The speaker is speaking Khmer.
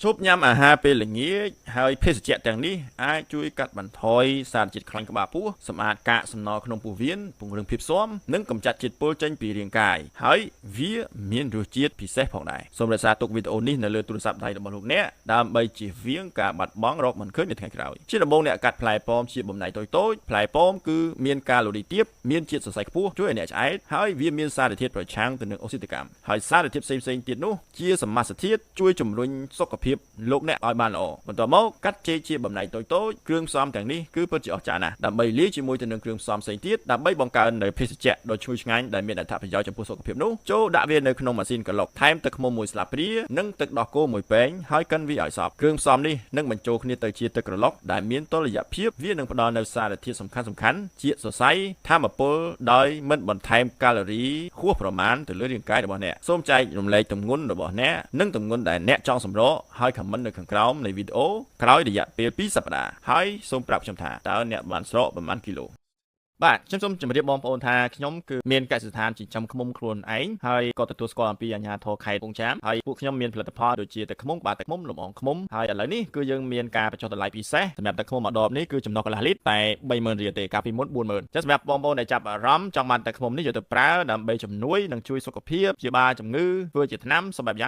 ឈប់ញ៉ាំអាហារពេលល្ងាចហើយភេសជ្ជៈទាំងនេះអាចជួយកាត់បន្ថយសារជាតិខ្លាញ់ក្បាលពោះសម្អាតកាកសំណល់ក្នុងពោះវៀនពង្រឹងភាពស៊ាំនិងកម្ចាត់ជាតិពុលចេញពីរាងកាយហើយវាមានរសជាតិពិសេសផងដែរសូមរក្សាទុកវីដេអូនេះនៅលើទូរស័ព្ទដៃរបស់លោកអ្នកដើម្បីជៀសវាងការបាត់បង់រកមិនឃើញនៅថ្ងៃក្រោយជាដំបូងអ្នកកាត់ផ្លែប៉ោមជាបំណែកតូចៗផ្លែប៉ោមគឺមានកាឡូរីទាបមានជាតិសរសៃខ្ពស់ជួយឲ្យអ្នកឆ្អែតហើយវាមានសារធាតុប្រឆាំងទៅនឹងអូស៊ីតកម្មហើយសារធាតុផ្សេងៗទៀតនោះជាសមាសធាតុជួយជំរុញសុខភាពលោកអ្នកឲ្យបានល្អបន្ទាប់មកកាត់ចេកជាបំណែកតូចៗគ្រឿងផ្សំទាំងនេះគឺពិតជាអស្ចារ្យណាស់ដើម្បីលាយជាមួយទៅនឹងគ្រឿងផ្សំផ្សេងទៀតដើម្បីបង្កើននូវភេសជ្ជៈដ៏ឈ្ងុយឆ្ងាញ់ដែលមានអត្ថប្រយោជន៍ចំពោះសុខភាពនោះចូលដាក់វានៅក្នុងម៉ាស៊ីនក្រឡុកថែមទឹកឃ្មុំមួយស្លាបព្រានិងទឹកដោះគោមួយពែងហើយកិនវាឲ្យសព្វគ្រឿងផ្សំនេះនឹងបញ្ចូលគ្នាទៅជាទឹកក្រឡុកដែលមានតុល្យភាពវានឹងផ្ដល់នូវសារធាតុសំខាន់ៗជាសរសៃធម្មពលដោយមិនបន្ថែមកាឡូរីហួសប្រមាណទៅលើរាងកាយរបស់អ្នកសូមចែករំលែកទម្ងន់របស់អ្នកនិងទម្ងន់ដែលអ្នកចង់សម្រកហើយ comment នៅខាងក្រោមនៃវីដេអូក្រោយរយៈពេល2សប្តាហ៍ហើយសូមប្រាប់ខ្ញុំថាតើអ្នកបានស្រកប៉ុន្មានគីឡូបាទខ្ញុំសូមជម្រាបបងប្អូនថាខ្ញុំគឺមានកសិដ្ឋានចិញ្ចឹមឃ្មុំខ្លួនឯងហើយក៏ទទួលស្គាល់អំពីអាជ្ញាធរខេត្តកំពង់ចាមហើយពួកខ្ញុំមានផលិតផលដូចជាទឹកឃ្មុំបាទទឹកឃ្មុំលំអងឃ្មុំហើយឥឡូវនេះគឺយើងមានការបញ្ចុះតម្លៃពិសេសសម្រាប់ទឹកឃ្មុំមួយដបនេះគឺចំណុះកន្លះលីត្រតែ30000រៀលទេកាលពីមុន40000ចឹងសម្រាប់បងប្អូនដែលចាប់អារម្មណ៍ចង់បានទឹកឃ្មុំនេះយកទៅប្រើដើម្បីជំនួយនិងជួយសុខភាពព្យាបាលជំងឺធ្វើជាថ្នាំសម្រាប់យ៉ាង